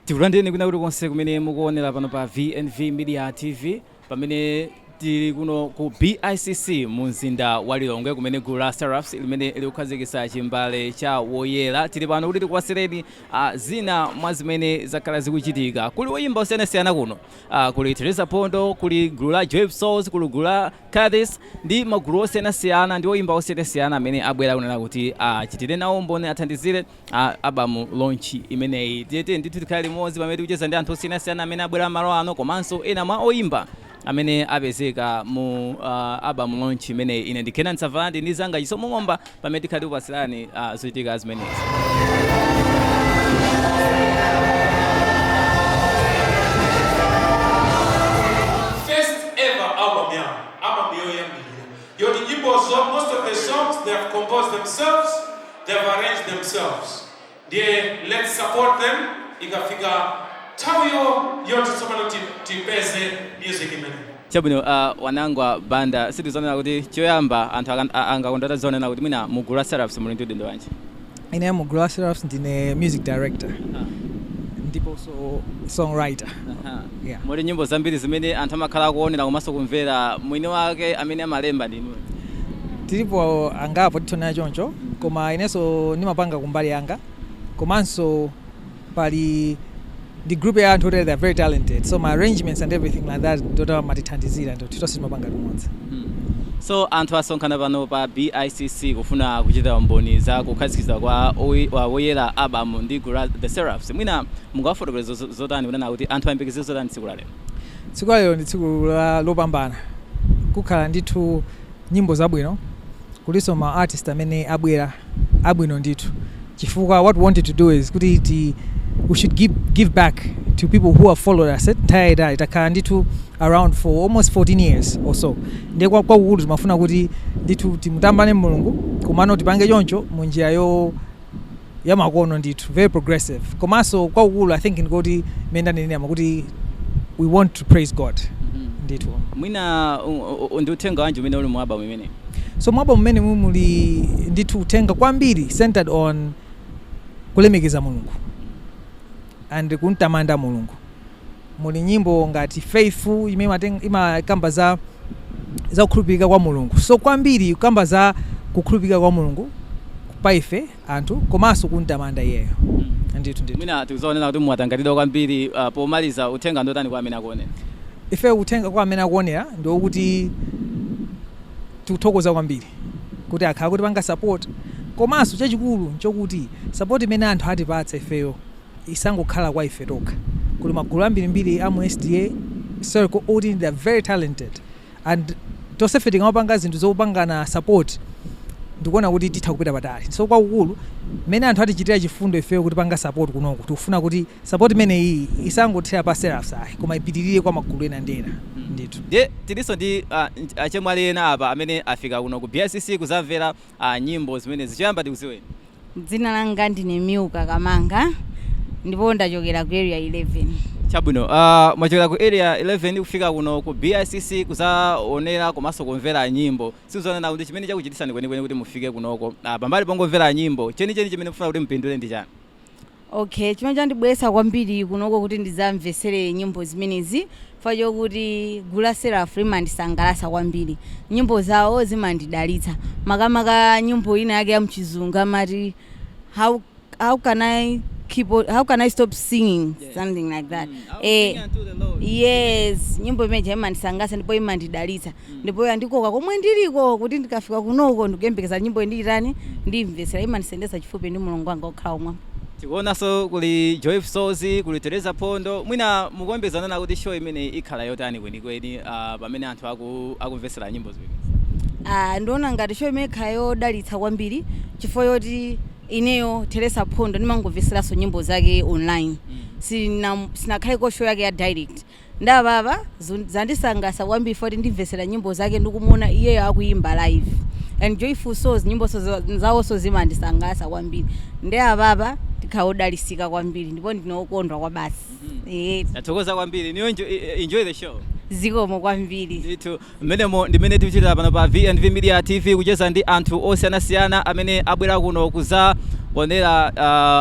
Tikulandireni kwina kulikonse kumene mukuonera pano pa VNV Media TV, pamene tili kuno ku BICC mu mzinda wa Lilongwe, kumene gulu la Seraphs limene likukhazikitsa chimbale cha Woyera. Tili pano kuti tikupatsireni zina mwa zimene zakhala zikuchitika. Kuli oyimba osiyanasiyana kuno, kuli Teresa Pondo, kuli gulu la Joyful Souls, kuli gulu la Curtis ndi magulu osiyanasiyana ndi oyimba osiyanasiyana amene abwera kunena kuti achitire nawo umboni, athandizire album launch imeneyi. Tiyete ndithu tikhale limodzi pamene tikucheza ndi anthu osiyanasiyana amene abwera malo ano, komanso ena mwa oyimba amene apezeka mu album launch imeneyi. Ine ndi Kenan Savalandi ndi zanga Chisomo Ng'omba, pamene tikhale tikupatsirani zochitika zimenezi. First ever album yawo, album yoyambirira yoti nyimbozo, most of the songs they have composed themselves, they have arranged themselves. Ndiye let's support them ikafika nthawiyo yoti tsopano tipeze music imeneyi. Chabwino, Wanangwa Banda, sitizonena kuti choyamba anthu angakonda tazionena kuti mwina mu gulu la Seraphs muli ndi udindo wanji? Ine mu gulu la Seraphs ndine music director ndiponso songwriter. Yeah. Muli nyimbo zambiri zimene anthu amakhala akuonera komanso kumvera, mwini wake amene amalemba ndi inuyo? Tilipo angapo, tithonera choncho, koma inenso ndimapanga kumbali yanga, komanso pali ndi group ya anthu oti they are very talented, so my arrangements and everything like that ndota matithandizira, ndo tonse timapanga limodzi. So anthu asonkhana pano pa BICC kufuna kuchita umboni za kukhazikitsa kwa wa Woyera album ndi gulu la The Seraphs. Mwina mungawafotokozera zotani, kunena kuti anthu ayembekezere zotani tsiku la lero? Tsiku la lero ndi tsiku lopambana, kukhala ndithu nyimbo zabwino, kulinso ma artist amene abwera abwino ndithu, chifukwa what we wanted to do is kuti we should give back to people who have followed us nthawi yayitali. Takhala ndithu around for almost 14 years or so, ndiye kwakukulu timafuna kuti ndithu timutambane Mulungu, komano tipange choncho mu njira yo yamakono ndithu, very progressive. Komanso kwakukulu, I think ndikuti mmene ndanenera kuti we want to praise God ndithu. Mwina ndi uthenga wanji umene uli mu album imeneyi? So mu album mmene muli ndithu uthenga kwambiri centered on kulemekeza Mulungu and kumtamanda Mulungu. Muli nyimbo ngati Faithful imene imakamba za kukhulupirika kwa Mulungu, so kwambiri kukamba za kukhulupirika kwa Mulungu pa ife anthu, komanso kumtamanda iyeyo ndithu ndithu. Mwina tikuzaonera kuti mwatanganidwa kwambiri, pomaliza uthenga ndotani kwa amene akuonera? Ife uthenga kwa amene akuonera ndiwokuti tikuthokoza kwambiri kuti akhala kuti panga support, komanso chachikulu nchokuti support imene anthu atipatsa ifeyo isangokhala kwa ife tokha. Kuli magulu ambirimbiri a mu SDA circle oti they are very talented, and tonsefe tikamapanga zinthu zopangana support, ndikuona kuti titha kupita patali. So kwakukulu, mmene anthu atichitira chifundo ifeyo kuti panga support kunoku, tikufuna kuti support imene iyi isangothera pa Seraphs ayi, koma ipitirire kwa magulu ena ndi ena ndithu. Ndiye tilinso ndi achemwali ena apa amene afika kuno ku BICC kuzamvera nyimbo zimenezi. Choyamba tikudziweni. Dzina langa ndine Milka Kamanga ndipo ndachokera ku Area 11. Chabwino, mwachokera ku Area 11 kufika kuno ku BICC kuzaonera komanso kumvera nyimbo. Sizonena kuti chimene chakuchititsani kwenikweni kuti mufike kunoko, pambali pongomvera nyimbo, chenicheni chimene mufuna kuti mpindule ndi chani? Okay, chimene chandibweretsa kwambiri kunoko kuti ndidzamvetsere nyimbo zimenezi fa chokuti gulu la Seraph limandisangalatsa kwambiri. Nyimbo zawo zimandidalitsa, makamaka nyimbo ina yake ya mchizungu amati How can I stop singing?" Something like that. Yes, nyimbo imeneyi imandisangalatsa ndipo imandidalitsa ndipo yandikoka komwe ndiliko kuti ndikafika kunoko ndikuyembekeza nyimbo ndiyitani, ndimvetsera. Imandisendetsa chifupi ndi Mulungu wanga okhala omwe. Tikuonanso kuli Joyful Souls, kuli Teresa Pondo. Mwina mukuyembekezana kuti show imeneyi ikhala yotani kwenikweni, pamene anthu akumvetsera nyimbo zimenezi? Ah, ndiona ngati show imene ikhala yodalitsa kwambiri, chifukwa yoti ineyo Teresa Phondo ndimangomvetseranso nyimbo zake online, sinakhaleko show yake ya direct. Ndapapa zandisangalatsa kwambiri foti ndimvetsera nyimbo zake ndikumuona iyeyo akuyimba live. And Joyful Souls, nyimbo zawonso zimandisangalatsa kwambiri. Ndi apapa tikhala odalitsika kwambiri ndipo ndine okondwa kwa basi. Tathokoza kwambiri niyo, enjoy the show. Zikomo kwambiri. Ndithu, mmenemo ndimene tikuchitira pano pa VNV Media TV, kucheza ndi anthu osiyanasiyana amene abwera kuno kuzaonera. Kuonera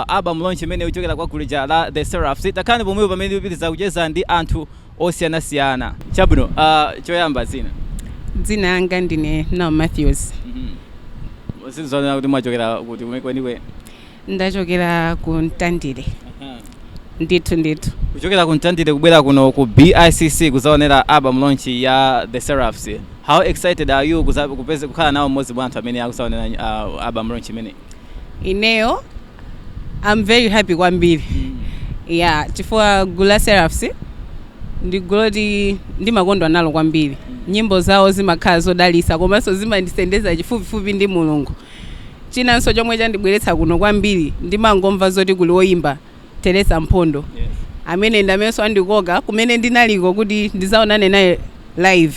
album launch imene ikuchokera kwa gulu la The Seraphs. Takhalani pomwepo pamene tikupitiriza kucheza ndi anthu osiyanasiyana. Chabwino, choyamba dzina? Dzina yanga ndine Nao Matthews. Sizonena kuti mwachokera kuti kwenikweni? Ndachokera ku Mtandire. Ndithu ndithu. Kuchokera ku Mtandire kubwera kuno ku BICC kuzaonera album launch ya The Seraphs. How excited are you kupeze kukhala nawo mmodzi mwa anthu amene akuzaonera album launch imeneyi? Ineyo I'm very happy kwambiri, yeah, chifukwa gulu la Seraphs ndi gulu loti ndimakondwa nalo kwambiri. Nyimbo zawo zimakhala zodalitsa komanso zimandisendeza chifupifupi ndi Mulungu. Chinanso chomwe chandibweretsa kuno kwambiri, ndimangomva zoti kuli woyimba Teresa Mphondo amene ndamenso andikoka kumene ndinaliko kuti ndizaonane naye live,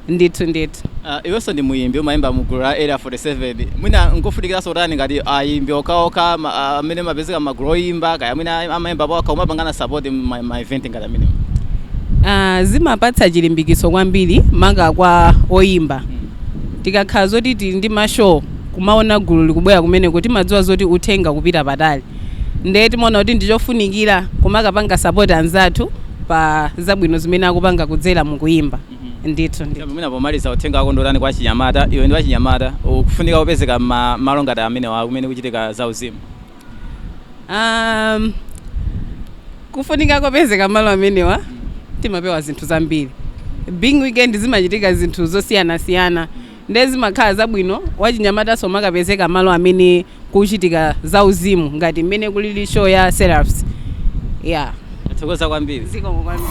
ndithu ndithu. Iwenso ndi muyimbi, umayimba mu gulu la Area 47. Mwina nkofunikiranso kutani ngati ayimbi okhaokha amene mapezeka magulu oyimba, kaya mwina amayimba pokha, umapangana support ma event ngati amenewa? Zimapatsa chilimbikiso kwambiri manga kwa oyimba. Tikakhala zoti tili ndi ma show, kumaona gulu likubwera kumeneko, timadziwa zoti uthenga kupita patali. Ndiye timaona kuti ndichofunikira kumakapanga support anzathu pa zabwino zimene akupanga kudzera mukuyimba, ndithu ndithu. Mwina pomaliza, uthenga wako ndotani kwa chinyamata? Iwe ndi wachinyamata, ukufunika kupezeka malo ngati amenewa kumene kuchitika zauzimu. Kufunika kopezeka malo amenewa, timapewa zinthu zambiri. Being weekend, zimachitika zinthu zosiyanasiyana, ndiye zimakhala zabwino wachinyamataso makapezeka malo amene kuchitika zauzimu ngati mmene kulili show ya Seraphs, yeah. Tathokoza kwambiri. Zikomo kwambiri.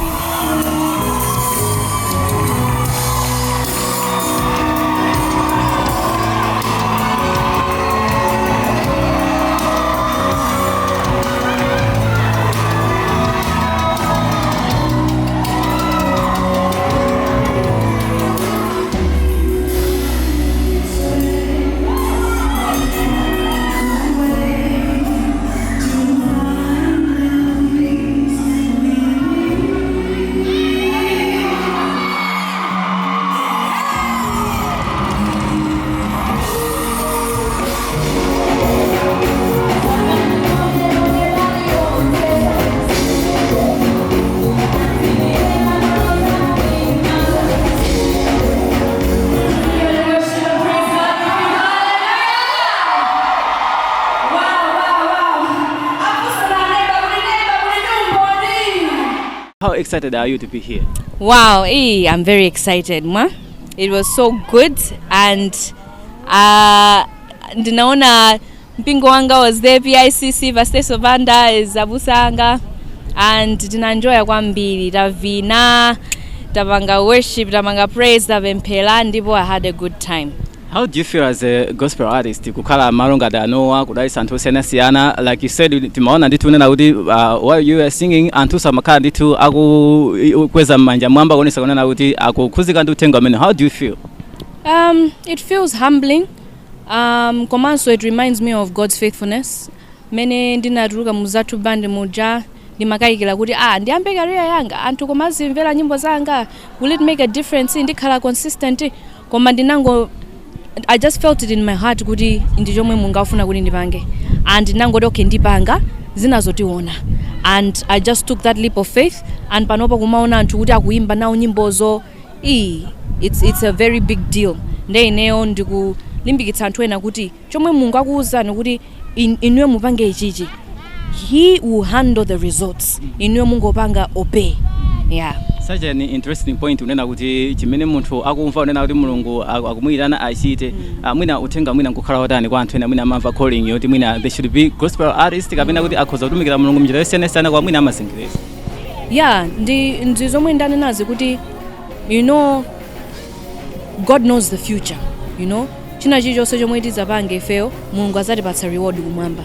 How excited are you to be here? Wow, I'm very excited, ma. It was so good and ndinaona mpingo wanga was there, PICC Vasteso Banda is abusa anga, and tinaenjoya kwambiri. Tavina, tapanga worship, tapanga praise, tapemphera, ndipo I had a good time. How do you feel as a gospel artist kukhala malo ngati anowa, kudalitsa anthu osiyanasiyana? Like you said, timaona ndithu unena kuti while you were singing, anthu samakhala ndithu akukweza m'manja mwamba kuonesa kunena kuti akukhuzika ndi uthenga amene. How do you feel? It feels humbling. Komanso it reminds me of God's faithfulness. Mene ndinatuluka muzathu band muja, ndimakayikira kuti ndiyambe career yanga, anthu komazimvera nyimbo zanga, will it make a difference, ndikhala consistent? Koma ndinango I just felt it in my heart kuti ndi chomwe Mulungu afuna kuti ndipange, and ndinangoti okay, ndipanga, zinazo tiona. And I just took that leap of faith, and panopa kumaona anthu kuti akuimba nawo nyimbozo, it's a very big deal. Nde ineyo ndikulimbikitsa anthu ena kuti chomwe Mulungu akuwuzani kuti inuyo mupange ichichi, He will handle the results. Inuyo mungopanga obey, yeah. Such an interesting point, unena kuti chimene munthu akumva unena kuti Mulungu akumuyitana achite. Mwina uthenga mwina nkukhala otani kwa anthu ena mwina amamva calling yoti mwina they should be gospel artist, kapena kuti akhoza kutumikira Mulungu mnjira yosiyanasiyana, kwa mwina amazengereza? Yeah, ndi zomwe ndanenazi kuti God knows the future. China chilichonse chomwe tidzapange ifeyo, Mulungu azatipatsa reward kumwamba.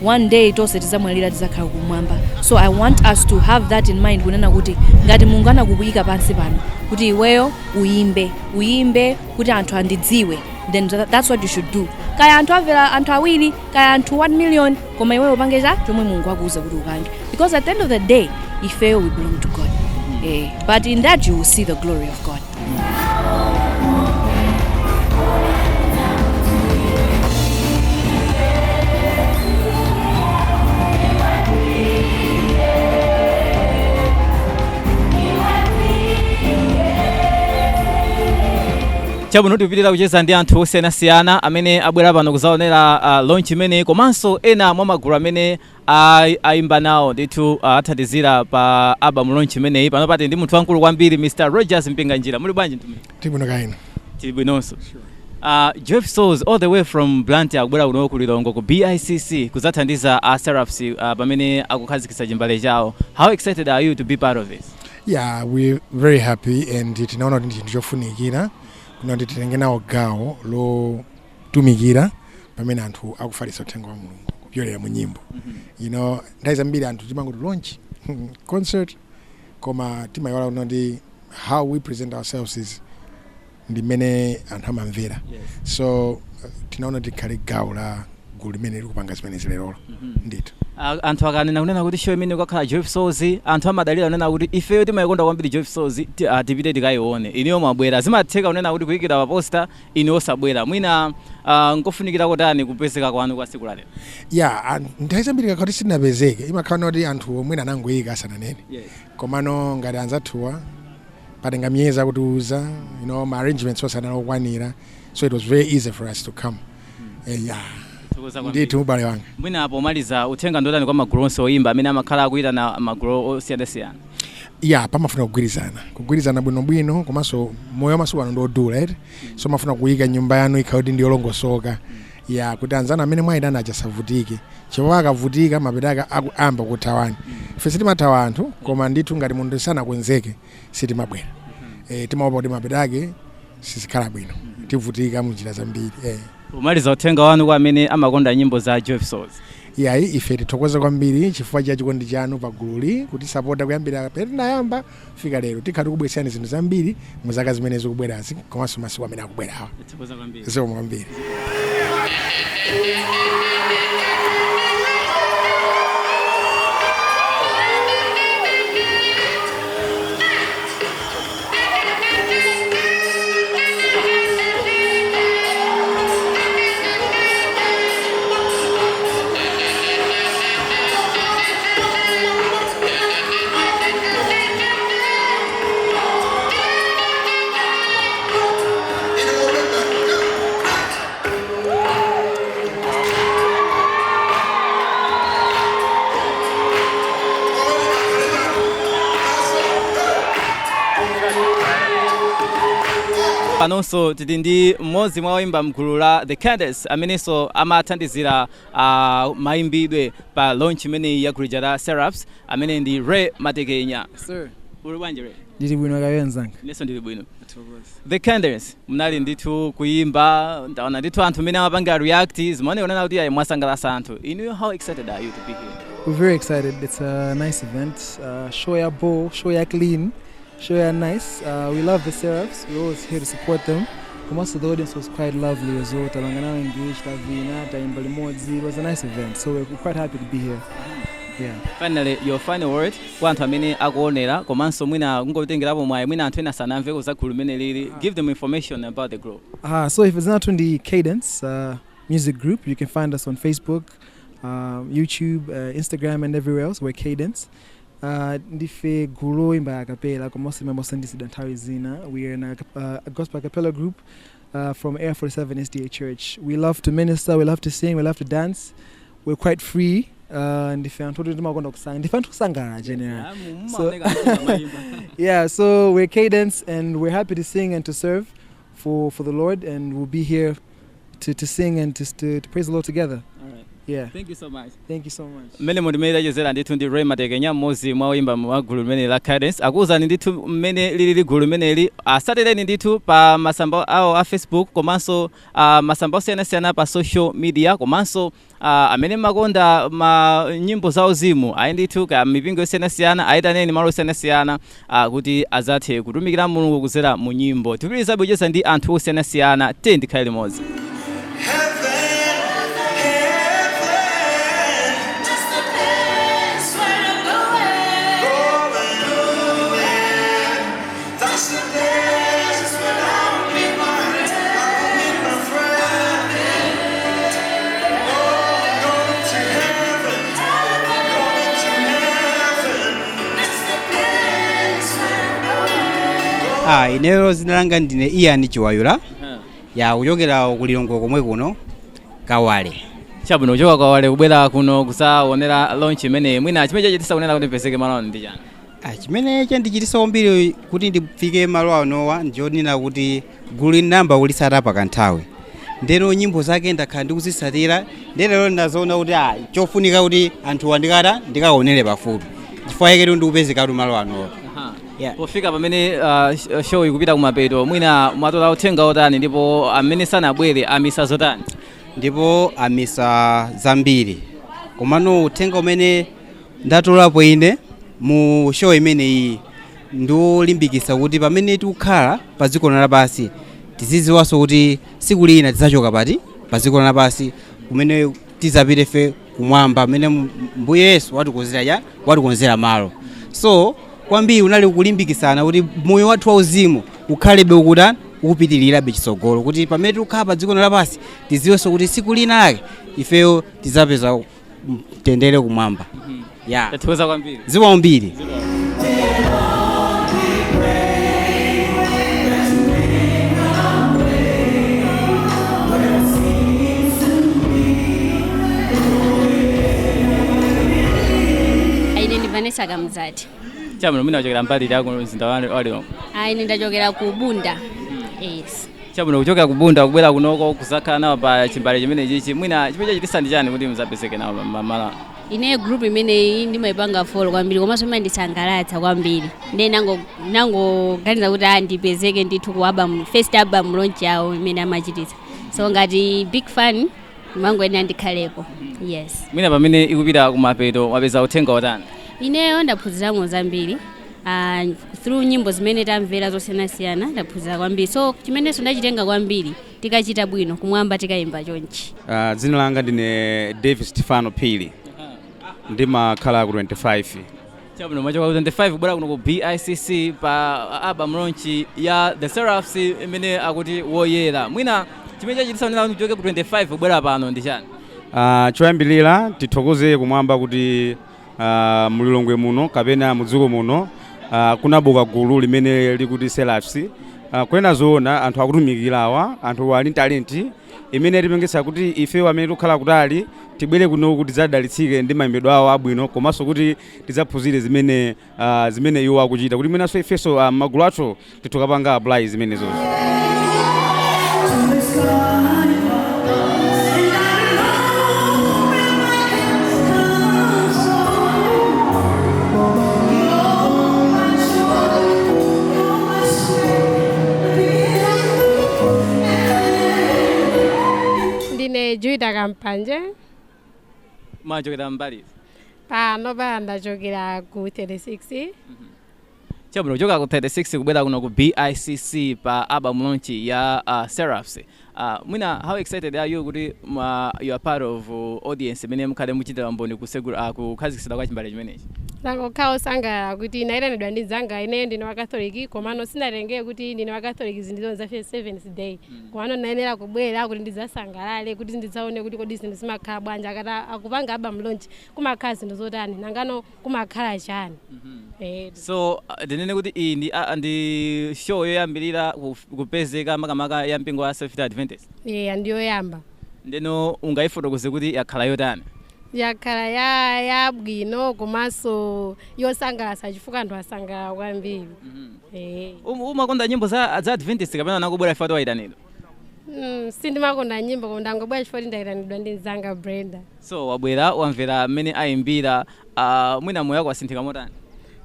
One day tonse tidzamwalira, tidzakhala kumwamba. So I want us to have that in mind, kunena kuti ngati Mulungu anakuyika pansi pano kuti iweyo uyimbe, uyimbe kuti anthu andidziwe, then that's what you should do. Kaya anthu amvera anthu awiri, kaya anthu 1 million, koma iweyo upange cha chomwe Mulungu akuuza kuti upange, because at the end of the day ifeyo we belong to God. But in that you will see the glory of God. Chabwino, tikupitira kucheza ndi anthu osiyanasiyana amene abwera pano kuzaonera launch imeneyi, komanso ena mwa magulu amene ayimba nawo ndithu, athandizira pa album launch imeneyi. Pano pati ndi munthu wamkulu kwambiri, Mr Rogers Mpinganjira. Muli bwanji, mtumiki? Tibwino kaino. Tili bwinonso. Jeff Souls all the way from Blantyre akubwera kuno ku Lilongwe ku BICC kudzathandiza a Seraphs pamene akukhazikitsa chimbale chawo. How excited are you to be part of this? Yeah, we're very happy and tinaona kuti ndi chinthu chofunikira kuna kuti titenge nawo gawo lotumikira pamene anthu akufalitsa uthenga wa Mulungu kupyolera mu nyimbo. Nthawi zambiri anthu timangoti launch, concert, koma timayiwala kuno ndi how we present ourselves is ndi mmene anthu amamvera. So tinaona tikhale gawo la gulu limene likupanga zimene zilerolo ndithu. Anthu akanena kunena kuti show imene kukakhala Jeff Souls, anthu amadalira kunena kuti ifeyo timayikonda kwambiri Jeff Souls, tipite tikayione. Iniyo mwabwera. Zimatheka kunena kuti kuyikira pa poster ine osabwera mwina, nkofunikira kotani kupezeka kwanu kwa tsiku lalero? Yeah, nthawi zambiri kakhala kuti sitinapezeke imakhala kuti anthu omwene anangoyika asananene. Komano ngati anzathuwa patenga miyezi akutiuza, ma arrangements onse anali okwanira, so it was very easy for us to come. Yeah. Thokoza kwambiri. Ndithu, ubale wanga. Mwina pomaliza, uthenga ndotani kwa magulu onse oyimba amene amakhala akuyitana magulu osiyanasiyana? Yeah, pamafuna kugwirizana, kugwirizana bwinobwino, komanso moyo wamasiku ano ndiodula eti, so mafuna kuyika nyumba yanu ikhala kuti ndiyolongosoka ya kuti anzanu amene mwayitana achasavutike, chifukwa akavutika mapetaka akuyamba kuthawani. Ife sitimathawa anthu, koma ndithu ngati munthu sanakonzeke sitimabwera. Timaopa kuti mapetake sizikhala bwino, tivutika munjira zambiri. Pomaliza, uthenga wanu kwa amene amakonda nyimbo za Jeff Souls? Yayi, ife tithokoze kwambiri chifukwa cha chikondi chanu pagululi kutisapota kuyambira pamene tinayamba kufika lero. Tikhala tikubweretserani zinthu zambiri mu zaka zimene zikubwerazi komanso masiku amene akubwerawa. Thokoza kwambiri. Zikomo kwambiri. Panonso tili ndi mmodzi mwa oyimba mgulu la The Cadence amenenso amathandizira mayimbidwe pa launch imeneyi ya gulu la Seraphs, amene ndi Ray Matekenya. Sir. Uli bwanji, Ray? Ndili bwino kayo nzanga. Inenso ndili bwino. The Cadence mnali ndithu kuyimba, ndaona ndithu anthu amene amapanga react, zimaoneka kunena kuti ayi, mwasangalatsa anthu. Inuyo, how excited are you to be here? We're very excited. It's a nice event. Show ya bo, show ya clean, show ya nice. We love the Seraphs. We're always here to support them. And most of the audience was quite lovely as well. Tapangana engaged, tavina, taimba limodzi. It was a nice event. So we're quite happy to be here. Yeah. Finally, your final word kwa anthu amene akuonera, komanso mwina kungotengerapo mwayi, mwina anthu ena sanamveko za gulu limene lili, give them information about the group. So if it's not on the Cadence Music Group, you can find us on Facebook, YouTube, Instagram, and everywhere else. We're Cadence. Ndife gulu loimba a cappella komanso imambosandisida nthawi zina. We are in a gospel a cappella group from Air 47 SDA Church. We love to minister, we love to sing, we love to dance. We're quite free. Ndife anthu oti timakonda kusanga, ndife anthu kusangalala generally. Yeah, so we're Cadence and we're happy to sing and to serve for the Lord, and we'll be here to sing and to praise the Lord together. Yeah. Thank you so much. Thank you so much. Mmene mundimene tachezera ndithu ndi Ray Matekenya, mmodzi mwa oyimba mwa gulu limene la Cadence. Akuwuzani ndithu mmene lilili gulu limeneli. Asatireni ndithu pa masamba awo a Facebook komanso masamba osiyanasiyana pa social media, komanso amene makonda ma nyimbo za uzimu, ayi ndithu ka mipingo yosiyanasiyana, ayitaneni malo osiyanasiyana kuti azathe kutumikira Mulungu kudzera mu nyimbo. Tipitirizabe kucheza ndi anthu osiyanasiyana, tiye ndikhale limodzi. Heaven, heaven, That's the place where I'm going. Going. That's the place where I'll meet I'll meet my friend. Oh, going to heaven, going to heaven. That's the place where I'm going. Ah, ineyo zina langa ndine Ian Chiwayula, ya, kuchokera kulilongwe komwe kuno, Kawale. Chabwino, kuchoka Kawale kubwera kuno kusaonera launch imeneyi, mwina chimene chachitisa kunena kuti mpezeke malo ano ndi chani? Ah, chimene chandichitisa kwambiri kuti ndifike malo anowa njonena kuti gulu linamba kulisata pakanthawi, ndeno nyimbo zake ndakhala ndikuzisatira, ndelero ndazoona kuti ah, chofunika kuti anthu andikata ndikaonere pafupi, chifukwa chake ndikupezekatu malo anowa. Yeah. Pofika pamene show ikupita kumapeto, mwina mwatola uthenga otani, ndipo amene sanabwere amisa zotani? Ndipo amisa zambiri, komano uthenga umene ndatolapo ine mu show imeneyi ndiwolimbikitsa kuti pamene tikukhala pa dziko lapansi tizidziwanso kuti tsiku lina tidzachoka pati pa dziko lapansi kumene tizapite fe kumwamba, pamene Mbuye Yesu watikonzera ya watikonzera malo. So kwambiri unali kulimbikitsana kuti moyo wathu wauzimu ukhalebe ukutani, ukupitirirabe chitsogolo, kuti pamene tikukhala pa dziko lapansi tidziwenso kuti tsiku lina lake ifeyo tidzapeza mtendere kumwamba, ya. Tathokoza kwambiri. Zikomo kwambiri. Ine ndi Vanessa Kamzati. Chabwino, mwina kuchokera mbali ya ku mzinda wa Lilongwe? Ine ndachokera ku Bunda, yes. Chabwino, kuchokera ku Bunda kubwera kunoko kuzakhala nawo pa chimbale chimene chichi, mwina chimene chachitisa ndi chani kuti muzapezeke nawo malo ano? Ine group imeneyi ndimayipanga follow kwambiri, komanso imandisangalatsa kwambiri, ndiye nangoganiza kuti ndipezeke ndithu ku album, first album launch yawo imene amachititsa. So ngati big fan mangoyenera ndikhaleko, yes. Mwina pamene ikupita kumapeto wapeza uthenga otani? Ineyo ndaphunziramo zambiri through nyimbo zimene tamvera zosiyanasiyana. Ndaphunzira kwambiri, so chimenenso ndachitenga kwambiri, tikachita bwino kumwamba tikayimba chonchi. Dzina langa ndine Davis Stefano Phiri, ndimakhala ku 25. Chabwino, mwachoka ku 25 kubwera kuno ku BICC pa album launch ya The Seraphs imene akuti Woyera. Mwina chimene chachitisa kunena kuti muchoke ku 25 kubwera pano ndi chani? Choyambilira tithokoze kumwamba kuti mulilongwe muno kapena mudziko muno kunabuka gulu limene likuti Seraphs. Kunena zoona, anthu akutumikirawa, anthu ali talenti imene tipangitsa kuti ife amene tikukhala kutali tibwere kuno kuti tidzadalitsike ndi mayimbidwe awo abwino, komanso kuti tidzaphunzire zimene iwo akuchita, kuti mwinanso ifenso magulu athu titukapanga apply zimenezozo. To the sky. And I know where my help comes from. You're my joy, you're my strength. Ndine Juita Kampanje. Mwachokera mbali? Pano pa ndachokera ku 36. Chabwino, kuchoka ku 36 kubwera kuno ku BICC pa album launch ya Seraphs, mwina how excited are you kuti you are part of audience imene mukhale muchitira mboni kusegula, kukhazikitsidwa kwa chimbale chimenechi? Ndangokhala osangalala kuti nayitanidwa ndi dzanga. Ineyo ndine wa Catholic, komano sinatengere kuti ndine wa Catholic zinthu za Seventh Day, komano nayenera kubwera kuti ndidzasangalale, kuti ndidzaone kuti kodi zinthu zimakhala bwanji akati akupanga album launch, kumakhala zinthu zotani, nangano kumakhala chani. So ndinene kuti iyi ndi show yoyambirira kupezeka makamaka ya mpingo wa Seventh Adventist? Yeah, ndiyoyamba. Ndeno ungayifotokoze kuti yakhala yotani? Yakhala ya yabwino komanso yosangalatsa, chifukwa anthu asangalala kwambiri. Umakonda nyimbo za Adventist kapena nakubwera ifatu wayitanidwa? Sindimakonda nyimbo, koma ndangobwera chifukwa ndayitanidwa ndi mzanga Brenda. So wabwera, wamvera mmene ayimbira, mwina moyo wako wasinthika motani?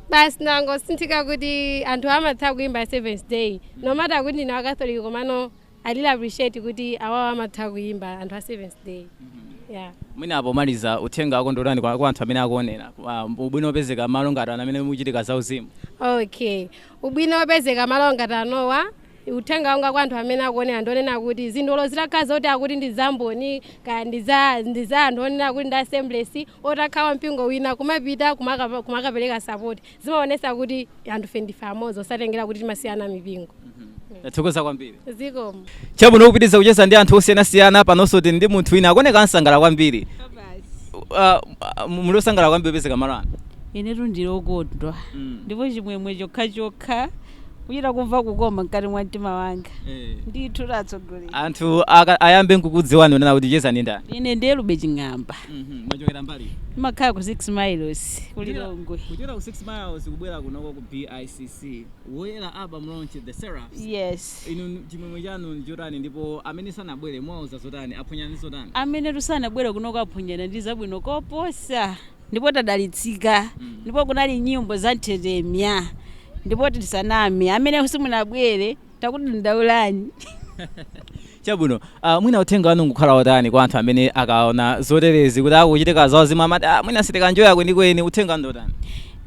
Basi, ndangosinthika kuti anthu amatha kuimba Seventh Day, no matter kuti ndine wa Catholic, komano I really appreciate kuti awawa amatha kuimba anthu a Seventh Day, yeah. Mwina pomaliza, uthenga wako ndotani kwa anthu amene akuonera, ubwino wopezeka malo ngati ano amene muchitika zauzimu? Okay, ubwino wopezeka malo ngati anowa, uthenga wanga kwa anthu amene akuonera ndionena kuti zinthu zitakhala zoti akuti ndi zamboni kaya ndi za anthu onena kuti ndi Assemblies, otakhawa mpingo wina kumapita kumakapereka support, zimaonesa kuti anthu fe ndife amodzi, osatengera kuti timasiyana mipingo. Tathokoza kwambiri. Zikomo. Chabwino, kupitiriza kucheza ndi anthu osiyanasiyana, panonso tili ndi munthu wina akuoneka ansangala kwambiri. Muli osangala kwambiri opezeka malo ano? Inetu ndili okondwa, ndipo chimwemwe chokhachokha. Kuchita kumva kukoma mkati mwa mtima wanga. Ndithu tatsogoleri. Anthu ayambe nkukudziwani unena kuti cheza ndi ndani? Ine ndiye Lube Ching'amba. Mwachokera mbali? Ndimakhala ku 6 Miles kuLilongwe. Kuchokera ku 6 Miles kubwera kunoko ku BICC, Woyera album launch, the Seraphs. Yes. Inu chimwemwe chanu ndi chotani, ndipo amene sanabwere mwauza zotani, aphonyani zotani? Amene tusanabwere kunoko aphonyana ndi zabwino koposa, ndipo tadalitsika, ndipo kunali nyimbo za nthetemya, ndipo tisaname, amene simunabwere takuti ndaulani. Chabwino, mwina uthenga wanu nkukhala wotani kwa anthu amene akaona zoterezi kuti akuchitika zawo zimwe amati, ah, mwina sitikanjoya kwenikweni? Uthenga wanu ndotani?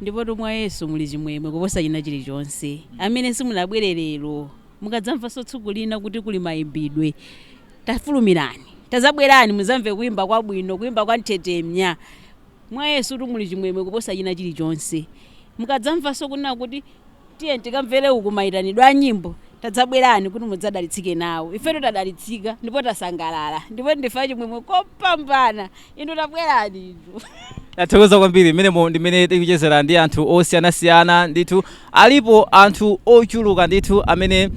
Ndipo mwa Yesu muli chimwemwe kuposa china chilichonse. Amene simunabwere lero, mukadzamvanso tsiku lina kuti kuli mayimbidwe, tafulumirani, tazabwerani muzamve kuimba kwabwino, kuimba kwa nthetemya. Mwa Yesu muli chimwemwe kuposa china chilichonse. Mukadzamvanso kunena kuti tiye tikamvere uku mayitanidwe a nyimbo, tadzabwerani kuti mudzadalitsike nawo. Ifeto tadalitsika ndipo tasangalala, ndipo ndife chimwemwe kopambana. Inu tabwerani inu. Tathokoza kwambiri. Mmenemo ndimene tikuchezera ndi anthu osiyanasiyana. Ndithu alipo anthu ochuluka ndithu amene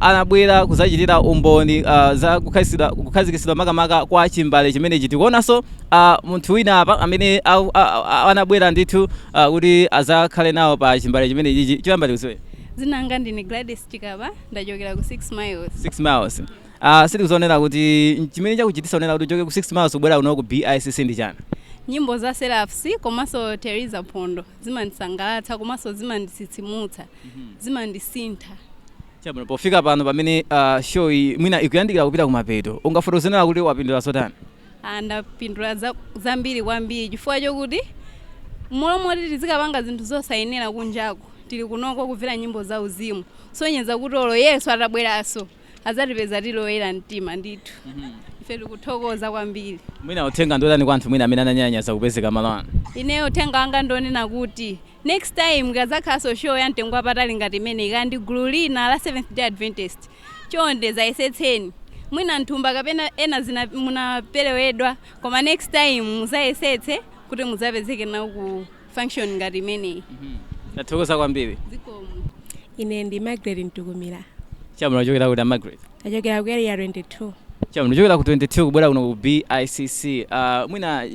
anabwera kudzachitira umboni za kukhazikitsidwa makamaka kwa chimbale chimenechi. Tikuonanso munthu wina apa amene anabwera ndithu kuti azakhale nawo pa chimbale chimenechi. Choyamba tikudziwe? Dzina langa ndine Gladys Chikaba, ndachokera ku 6 Miles. 6 Miles. Sitikuzaonera kuti chimene chakuchitisa onera kuti uchoke ku 6 Miles kubwera kuno ku BICC ndi chani? Nyimbo za Seraphs komanso Teresa Phondo zimandisangalatsa komanso zimanditsitsimutsa, zimandisintha. Chabwino, pofika pano pamene show iyi mwina ikuyandikira kupita kumapeto, ungafotokozera kuti wapindula zotani? Ndapindula zambiri kwambiri, chifukwa chokuti molomoti tizikapanga zinthu zosayenera kunjako, tili kunoko kumvera nyimbo za uzimu, sonyeza kuti olo Yesu atabweranso adzatipeza tiloyera mtima. Ndithu ife tikuthokoza kwambiri. Mwina uthenga ndotani kwa anthu mwina amene ananyalanyaza kupezeka malo ano? Ineyo uthenga wanga ndonena kuti next time ikadzakhalanso show ya mtengo wapatali ngati imene ikandi gulu lina la Seventh Day Adventist, chonde zayesetseni. Mwina nthumba kapena ena zina munaperewedwa, koma next time muzayesetse kuti mudzapezeke nawo ku function ngati imeneyi. Tathokoza kwambiri. Zikomo. Ine ndi Margaret Mtukumira. Chabwino, achokera kuti a Margaret? Achokera ku Area 22. Chabwino, chokera ku 22 kubwera kuno ku BICC, mwina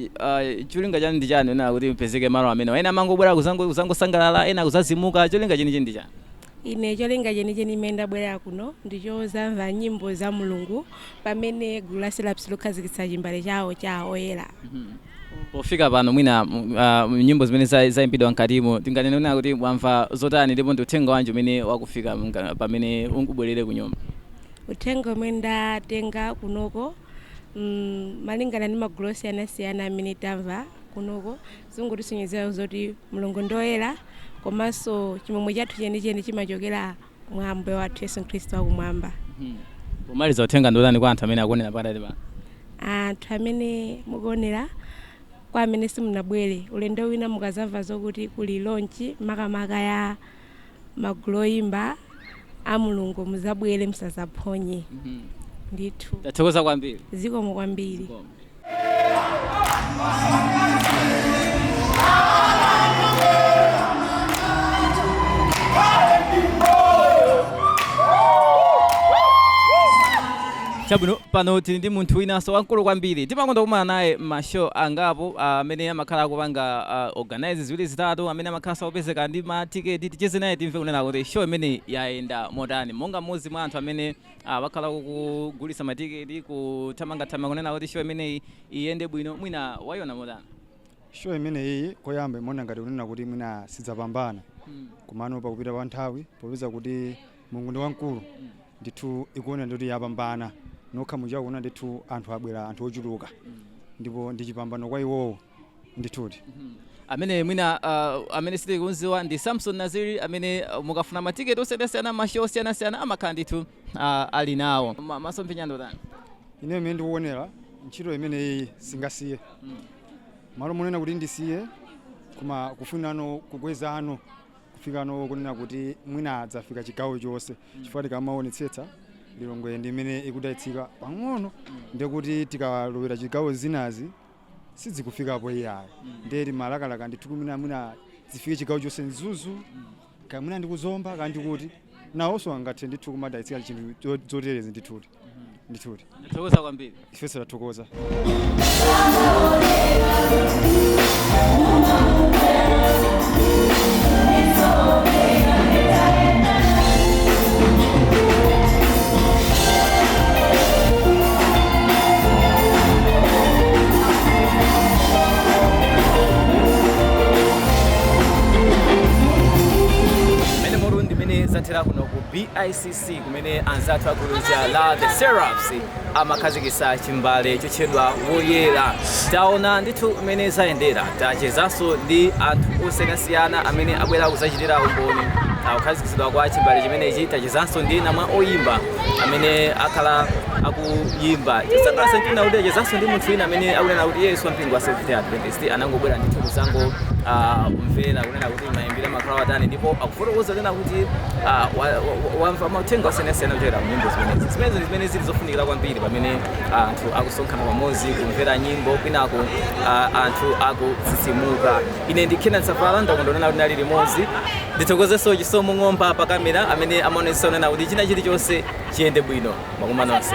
cholinga chanu ndi chani ena kuti mpezeke malo amene ena amangobwera kuzangosangalala, ena kuzazimuka? Cholinga chenicheni ndi chani? Ine cholinga chenicheni imene ndabwerera kuno ndichozamva nyimbo za Mulungu pamene gulu la Seraphs lokhazikitsa chimbale chawo cha Oyera. Pofika pano mwina nyimbo zimene zayimbidwa mkatimo, tinganene kunena kuti mwamva zotani, ndipo ndi uthenga wanji umene wakufika pamene unkubwerere ku nyumba? Uthenga umene ndatenga kunoko, malingana ndi magulu osiyanasiyana amene tamva kunoko, zingotisonyezera zoti Mulungu ndoyera, komanso chimwemwe chathu chenicheni chimachokera mwa Ambuye wathu Yesu Khristu wakumwamba. Pomaliza, uthenga ndotani kwa anthu amene akuonera pakati pano? Anthu amene mukuonera, kwa amene simunabwere, ulendo wina mukazamva zokuti kuli launch makamaka ya magulu oyimba a Mulungu, muzabwere, musazaphonye ndithu. Tathokoza kwambiri. Zikomo kwambiri. Chabwino, pano tili ndi munthu winanso wamkulu kwambiri, timakonda kukumana naye m'mashow angapo amene amakhala akupanga organize ziwiri zitatu, amene amakhala sakupezeka ndi matiketi. Ticheze naye, timve kunena kuti show imene yayenda motani, monga mmodzi mwa anthu amene wakhala kugulitsa matiketi, kuthamangathamanga kunena kuti show imeneyi iyende bwino. Mwina wayiona motani? Show imeneyi koyamba imaona ngati kunena kuti mwina sidzapambana, komano pakupita pa nthawi, popeza kuti Mulungu ndi wamkulu ndithu, ikuona ndikuti yapambana. Nokha muchakuona ndithu, anthu abwera, anthu ochuluka, ndipo ndi chipambano kwa iwowo ndithuti. Amene mwina amene sitikudziwa ndi Samson Naziri, amene mukafuna matiketi osiyanasiyana, mashow osiyanasiyana, amakhala ndithu ali nawo. Masomphenya ndotani? Ine imene ndikuonera, ntchito imeneyi singasiye malo monena kuti ndisiye, koma kufunano kukwezano kufikano kunena kuti mwina adzafika chigawo chonse, chifukwa tikamaonetsetsa Lilongwe ndi imene ikudalitsika pang'ono, ndekuti tikalowera chigawo zinazi sizikufikapo iyayi. Ndiye timalakalaka ndithu kumene mwina zifike chigawo chonse, Mzuzu, kamwina ndikuzomba kandi kuti Nawonso angathe ndithu kumadalitsika chinthu zoterezi ndithuti ndithuti. Ndathokoza kwambiri. Ifenso tathokoza. Mmene moru ndimene zathera kuno ku BICC, kumene anzathu agulu la The Seraphs amakhazikitsa chimbale chotchedwa Woyera. Taona ndithu mmene zayendera, tachezanso ndi anthu osiyanasiyana amene abwera kudzachitira umboni kukhazikitsidwa kwa chimbale chimenechi. Tachezanso ndi namwa oyimba amene akhala akuyimba. Chisangalatsa mtima kuti achezanso ndi munthu wina amene akunena kuti Yesu ampingo wa Seventh Day Adventist, anangobwera ndithu kuzango kumvera kunena kuti mayimbiro amakhala atani, ndipo akufotokoza kunena kuti wamva mauthenga osiyanasiyana kuchokera mu nyimbo zimenezi. Zimenezi ndi zimene zili zofunikira kwambiri pamene anthu akusonkhana pamodzi kumvera nyimbo, kwinako anthu akutsitsimuka. Ine ndi Kenan Savala, ndakondonena kuti nali limodzi. Ndithokozenso Chisomo Ng'omba pa kamera amene amaonetsa kunena kuti china chilichonse chiyende bwino. Makoma nonse.